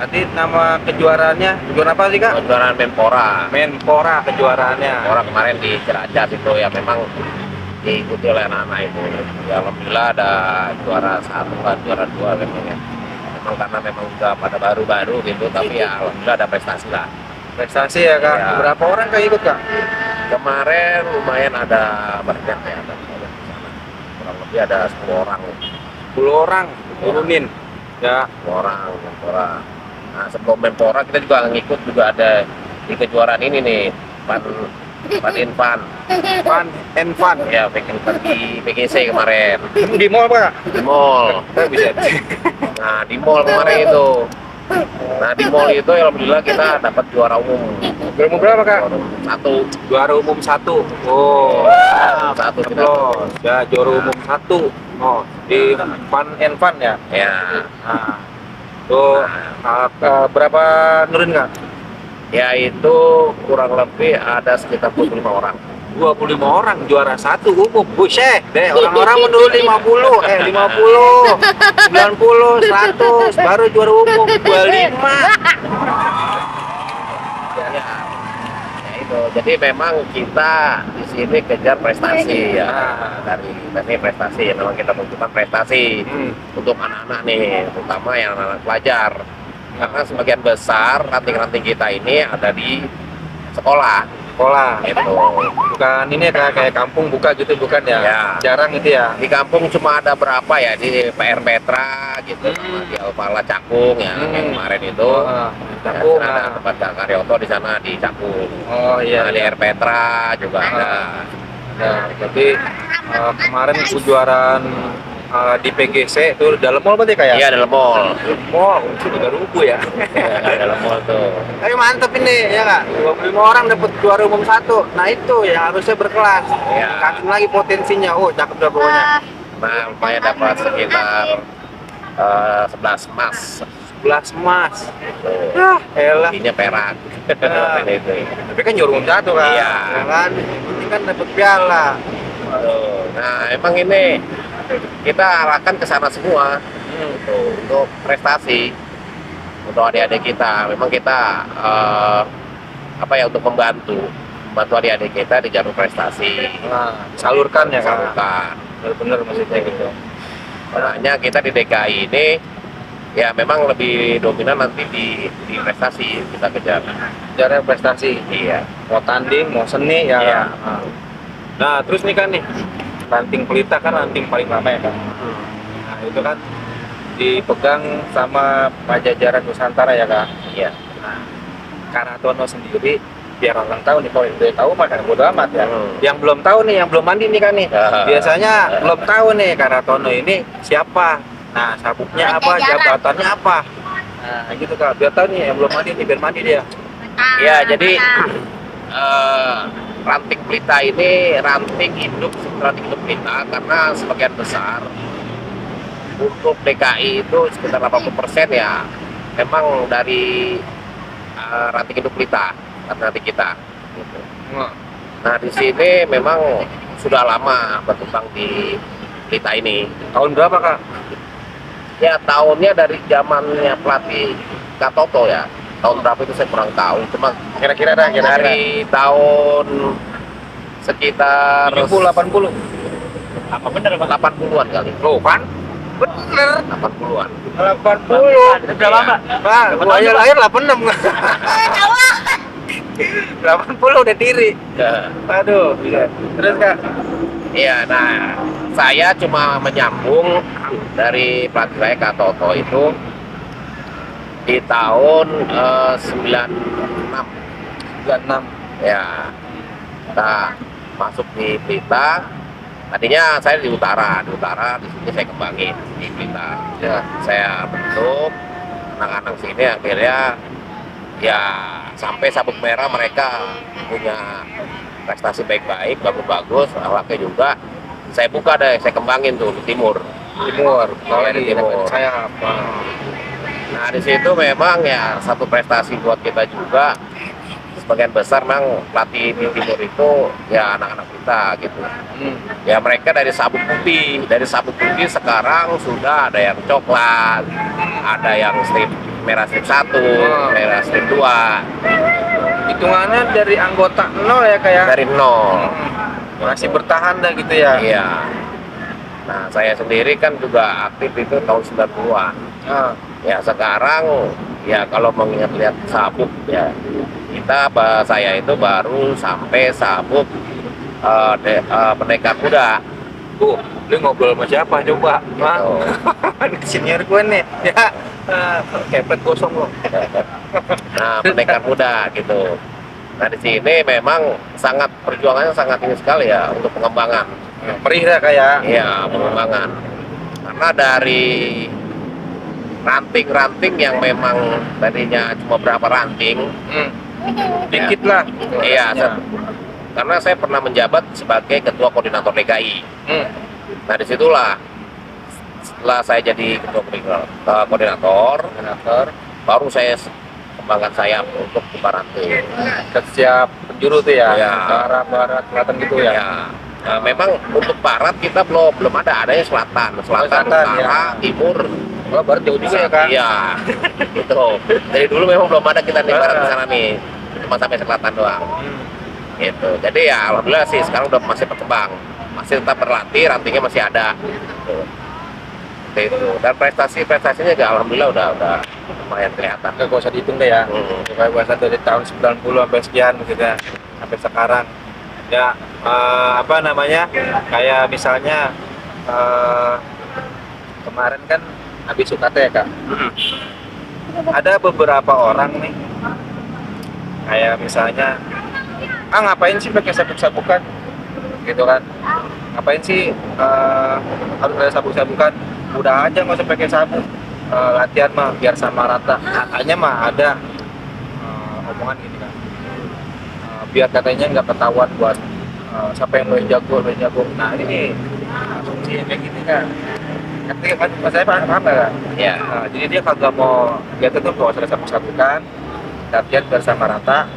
Nanti nama kejuaraannya kejuaraan apa sih kak? Kejuaraan Menpora. Menpora kejuaraannya. Menpora kemarin di Ciracas itu ya memang diikuti oleh anak-anak itu. Ya alhamdulillah ada juara 1, juara 2 memang ya. Memang karena memang udah pada baru-baru gitu, tapi ya alhamdulillah ada prestasi lah. Prestasi ya kak. Ya. Berapa orang kak ikut kak? Kemarin lumayan ada banyak ya, ada kurang lebih ada 10 orang. 10 orang turunin. Ya. 10 orang Menpora. Nah sebelum Menpora kita juga ngikut juga ada di kejuaraan ini nih, Fun Infan. Fun and Fun. Ya, di PGC kemarin. Di mall apa kak? Di mall. Bisa. Nah, di mall kemarin itu. Nah, di mall itu alhamdulillah kita dapat juara umum. Juara umum berapa kak? Juara umum 1. Juara umum 1. Oh. Satu kita. Lolos. Ya juara umum 1. Oh, di Fun and Fun ya. Ya. Nah. Tuh berapa nurin kak? Ya itu kurang lebih ada sekitar 25 orang. 25 orang juara 1 umum. Buset deh, orang-orang menurun 50, 90, 100 baru juara umum 25. Ya, itu. Jadi memang kita di sini kejar prestasi ya. Dari prestasi, memang kita menunjukkan prestasi untuk anak-anak nih, terutama yang anak-anak pelajar. Karena sebagian besar ranting-ranting kita ini ada di sekolah. Itu Bukan ini kayak kampung buka gitu bukan ya? Ya. Jarang itu ya. di kampung cuma ada berapa ya di PR Petra gitu, sama di Alpala Cakung ya kayak kemarin itu. Cakung. Ya, ada tempat Kak Karyoto di sana di Cakung. Oh iya. Nah, di R Petra juga ada. Ya, jadi kemarin kejuaraan di PGC itu dalam mall berarti kayak? Iya, dalam mall. Mall, itu juga rubuh ya. Ya, dalam mall tuh. Tapi mantep ini ya kak, 25 orang dapat juara umum 1. Nah itu yang harusnya berkelas. Iya. Kasih lagi potensinya. Oh cakep dah pokoknya. Nah, lumayan dapat sekitar 11 emas. 11 emas. Tuh. Ya elah. Ininya perak. Nah. Itu. Tapi kan juara umum 1 kan. Iya. Ya kan? Ini kan dapat piala. Tuh. Nah, emang ini kita arahkan ke sana semua untuk prestasi untuk adik-adik kita. Memang kita untuk membantu adik-adik kita di jalur prestasi. Nah, salurkan ya kak. Salurkan. Bener-bener maksudnya gitu. Makanya kita di DKI ini ya memang lebih dominan nanti di prestasi kita kejar. Jarang prestasi. Iya. Mau tanding, mau seni ya. Iya. Nah terus nih kan nih, ranting pelita kan ranting paling lama ya kan. Nah itu kan dipegang sama Pajajaran Nusantara ya kak. Iya. Nah, Karatono sendiri biar orang tahu nih, kalau udah tahu mah bodo amat ya. Yang belum tahu nih, yang belum mandi nih kan nih. Biasanya belum tahu nih Karatono ini siapa. Nah sabuknya apa, jabatannya apa. Nah gitu kak, biar tahu nih yang belum mandi nih, biar mandi dia. Ya, jadi ranting pelita ini ranting hidup pelita karena sebagian besar untuk DKI itu sekitar 80% ya memang dari ranting hidup pelita ranting kita. Gitu. Nah di sini memang sudah lama berkembang di pelita ini. Tahun berapa kak? Ya tahunnya dari zamannya pelatih Katoto ya. Tahun berapa itu saya kurang tahu, cuma Kira-kira dari tahun sekitar 70-80. apa bener 80-an kali. Loh kan? Bener. 80-an. 80. Berapa, Mbak? Pak, gua aja lahir 86. 80 udah diri. Ya. Aduh, bisa. Terus kak? Iya, nah saya cuma menyambung dari pelatih saya Katoto itu di tahun 96 ya kita masuk di Pelita. Tadinya saya di utara di sini saya kembangin di Pelita ya, saya bentuk anak-anak sini akhirnya ya sampai sabuk merah mereka punya prestasi baik-baik, bagus-bagus, awalnya juga saya buka deh, saya kembangin tuh di timur. Kalau di timur. Saya apa? Nah di situ memang ya satu prestasi buat kita juga. Sebagian besar memang pelatih di timur itu ya anak-anak kita gitu. Ya mereka dari sabuk putih sekarang sudah ada yang coklat, ada yang strip merah strip 1, merah strip 2. Hitungannya dari anggota nol ya kayak. Dari nol. Masih bertahan dah gitu ya. Iya. Nah, saya sendiri kan juga aktif itu tahun 90-an. Ya sekarang ya kalau mengingat-lihat sabuk ya saya itu baru sampai sabuk pendekar kuda. Lu ngobrol sama siapa coba? Senior gue nih. Ya, kepet gosong lo. Nah, pendekar kuda gitu. Nah, di sini memang perjuangannya sangat tinggi sekali ya untuk pengembangan. Perih dah kayak. Iya, pengembangan. Karena dari ranting-ranting yang memang tadinya cuma berapa ranting, dikit lah. Iya, karena saya pernah menjabat sebagai ketua koordinator DKI. Nah, disitulah setelah saya jadi ketua koordinator, baru saya kembangkan sayap untuk buka ranting ke setiap penjuru tuh ya, ya. Arah barat selatan gitu ya. Ya. Nah, memang untuk barat kita belum adanya selatan, utara, ya. timur. Oh, barat jauh juga ya kak? Iya, gitu. Dari dulu memang belum ada kita di barat di sana nih, cuma sampai selatan doang. Gitu. Jadi ya alhamdulillah sih sekarang udah masih berkembang, masih tetap berlatih, rantingnya masih ada. Gitu. Dan prestasinya juga alhamdulillah udah lumayan kelihatan. Gak usah dihitung deh ya. Kayak puasa dari tahun 90 sampai sekian gitu ya, sampai sekarang. Ya apa namanya? Kayak misalnya kemarin kan habis UKT ya kak. Ada beberapa orang nih, kayak misalnya, ngapain sih pakai sabuk-sabukan, gitu kan? Ngapain sih harus ada sabuk-sabukan? Udah aja nggak usah pakai sabuk. Latihan mah biar sama rata. Katanya mah ada omongan gini kan, biar katanya nggak ketahuan buat siapa yang lebih jago. Nah ini asumsi kayak gini kan. Kan saya paham nggak kan? Ya. Jadi dia kagak mau dia tuh kalau ada sabuk-sabukan, latihan biar sama rata,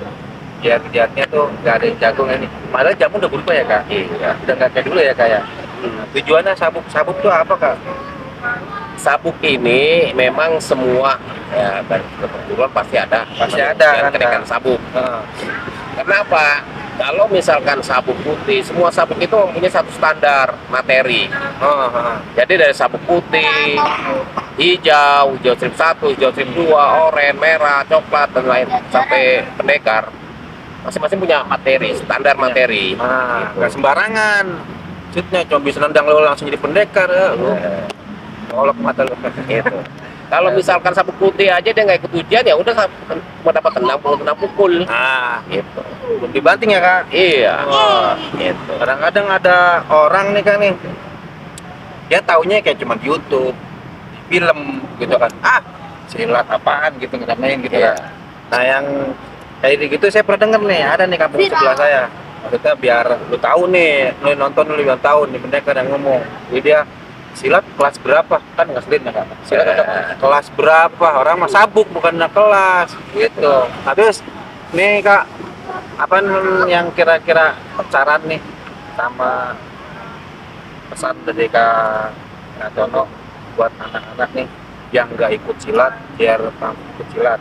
biar lihatnya tuh nggak ada yang jago ini. Malah jamu udah berubah ya kak? Iya. Udah nggak kayak dulu ya kak ya? Tujuannya sabuk tuh apa kak? Sabuk ini memang semua ya kebetulan pasti ada kan, kenaikan sabuk. Kenapa? Kalau misalkan sabuk putih, semua sabuk itu mempunyai satu standar materi. Jadi dari sabuk putih, hijau strip 1, hijau strip 2, oranye, merah, coklat dan lain sampai pendekar, masing-masing punya materi, standar materi. Nggak sembarangan. Maksudnya cuma bisa nendang lo langsung jadi pendekar, lo olok mata lo. Gitu. Kalau misalkan sabuk putih aja dia nggak ikut ujian, ya udah cuma dapat tendang pukul. Gitu. Belum dibanting ya kak? Iya. Gitu. Kadang-kadang ada orang nih kan nih, dia taunya kayak cuma di YouTube, di film gitu kan. Silat apaan gitu ngeramein gitu Iya. kan. Nah yang kayak gitu saya pernah denger nih, ada nih kampung sebelah saya. Maksudnya biar lu tahu nih, lu nonton lu 5 tahun nih pendekar yang ngomong. Jadi dia silat kelas berapa? Kan ngeselin ya kak. Silat kelas berapa? Orang mah sabuk bukan kelas gitu. Habis nih kak, apa yang kira-kira saran nih sama pesan dari Kak Tono buat anak-anak nih yang nggak ikut silat biar ikut silat,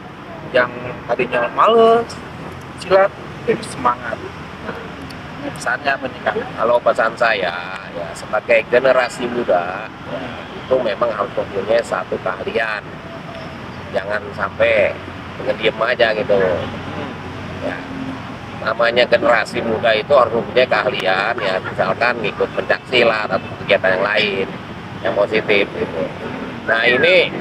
yang tadinya males silat jadi semangat. Pesannya apa nih Kak? Kalau pesan saya ya sebagai generasi muda ya, itu memang harus mempunyai satu keahlian, jangan sampai ngediem aja gitu ya. Namanya generasi muda itu harus mempunyai keahlian ya, misalkan ngikut pencaksilat atau kegiatan yang lain yang positif gitu. Nah ini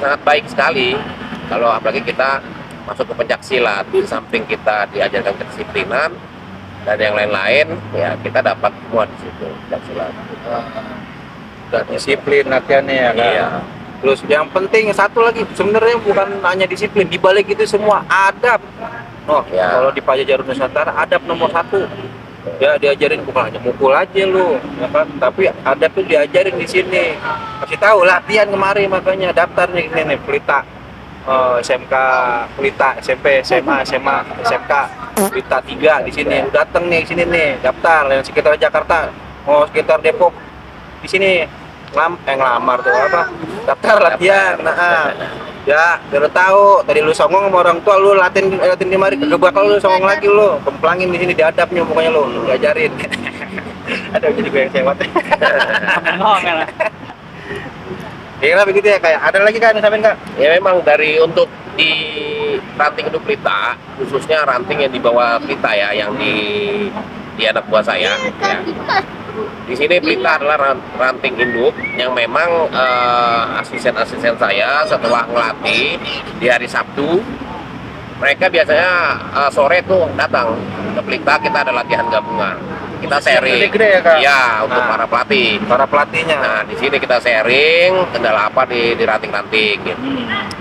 sangat baik sekali kalau apalagi kita masuk ke pencaksilat, di samping kita diajarkan kedisiplinan dan yang lain-lain ya kita dapat semua di situ pencaksilat. Dan disiplin latihannya ya kan? Iya. Terus yang penting satu lagi sebenarnya bukan hanya disiplin, di balik itu semua adab. Ya. Kalau di Pajajaran Nusantara adab nomor 1. Ya diajarin bukan hanya mukul aja lu, ya kan? Tapi adab tuh diajarin di sini. Kasih tahu latihan kemarin makanya daftar nih ini nih Pelita. SMK Pelita, SMP, SMA, SMK Pelita 3 di sini. Udah dateng nih sini nih, daftar yang sekitar Jakarta, mau sekitar Depok di sini. Ngelamar tuh apa? Daftar latihan. Nah, Ya, biar lu tahu. Tadi lu songong sama orang tua lu latin di mari kagak bakal lu songong lagi lu. Kemplangin di sini diadapnya pokoknya lu diajarin. Ada jadi gue yang sewot. Kira begitu ya kayak ada lagi kan sampean Kak? Ya memang dari untuk di ranting induk pelita, khususnya ranting yang di bawah pelita ya, yang di anak buah saya. Ya. Di sini pelita adalah ranting induk yang memang asisten-asisten saya setelah ngelatih di hari Sabtu, mereka biasanya sore tuh datang ke pelita, kita ada latihan gabungan. Kita sharing, Gede ya, Kak? ya untuk Nah. para pelatih. Para pelatihnya. Nah di sini kita sharing kendala apa di ranting-ranting. Gitu.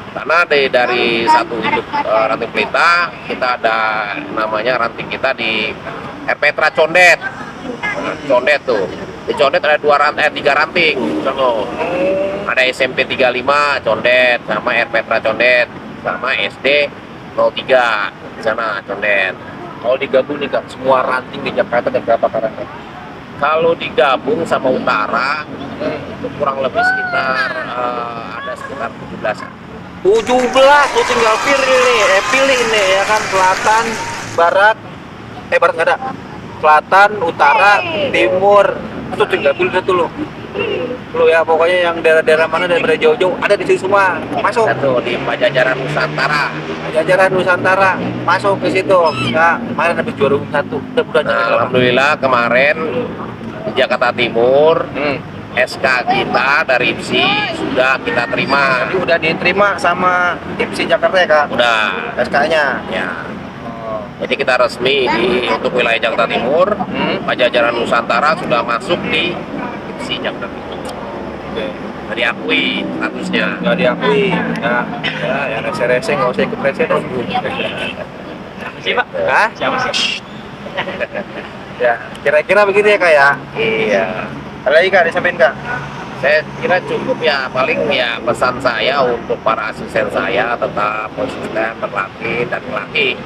Karena dari satu induk ranting pelita kita ada namanya ranting kita di Erpetra Condet. Condet tuh. Di Condet ada tiga ranting. So, ada SMP 35 Condet sama Erpetra Condet sama SD 03 di sana Condet. Kalau digabung nih Kak, semua ranting di Jakarta ada berapa ranting? Kalau digabung sama utara itu kurang lebih sekitar ada sekitar 17-an. 17, lu tinggal pilih nih ya kan, selatan, barat, barat nggak ada, selatan, utara, timur, itu tinggal pilih deh tuh lu ya pokoknya yang daerah-daerah mana daerah jauh-jauh ada di sini semua masuk. Satu di Pajajaran Nusantara. Pajajaran Nusantara masuk ke situ. Nah, kemarin habis juara umum 1 udah bulan Nah, alhamdulillah kemarin di Jakarta Timur SK kita dari IPSI sudah kita terima. Jadi udah diterima sama IPSI Jakarta ya Kak? Udah SK-nya. ya. Jadi kita resmi untuk wilayah Jakarta Timur, Pajajaran Nusantara sudah masuk di IPSI Jakarta Timur. Nggak diakui statusnya. Nggak diakui. Nah, ya yang rese-rese nggak usah ikut rese dong. Siapa sih Pak? Hah? Siapa sih? Ya, kira-kira begitu ya Kak ya? Iya. Ada lagi Kak, disampaikan Kak? Saya kira cukup ya, paling ya pesan saya untuk para asisten saya tetap konsisten berlatih dan melatih.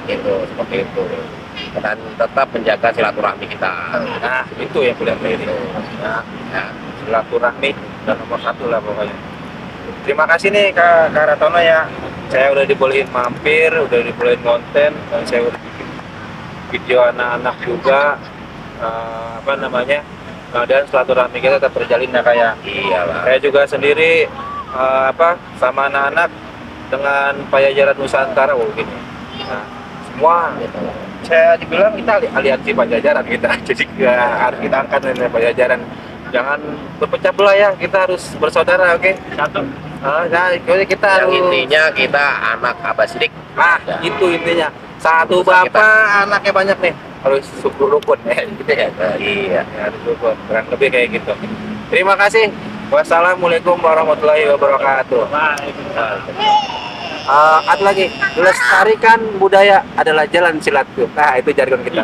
Gitu, seperti itu. Dan tetap menjaga silaturahmi kita. Nah, itu yang kuliah ini. Nah, Ya. silaturahmi dan nomor 1 lah pokoknya. Terima kasih nih Kak Ratono ya. Saya udah dibolehin mampir, udah dibolehin konten, dan saya udah bikin video anak-anak juga. Apa namanya? Dan silaturahmi kita tetap terjalin ya kayak. Iyalah. Saya juga sendiri sama anak-anak dengan Pajajaran Nusantara gini. Nah, semua saya dibilang kita aliansi Pajajaran kita. Jadi harus kita angkat dari Pajajaran. Jangan berpecah belah ya, kita harus bersaudara, oke? Satu. Nah, kita Yang harus intinya kita anak Abah Sidik. nah, itu intinya. Satu Usaha bapak, anaknya banyak nih. Harus rukun ya, gitu ya. Iya. Harus rukun, kurang lebih kayak gitu. Terima kasih. Wassalamualaikum warahmatullahi wabarakatuh. Ada lagi, lestarikan budaya adalah jalan silaturahmi. Nah, itu jargon kita.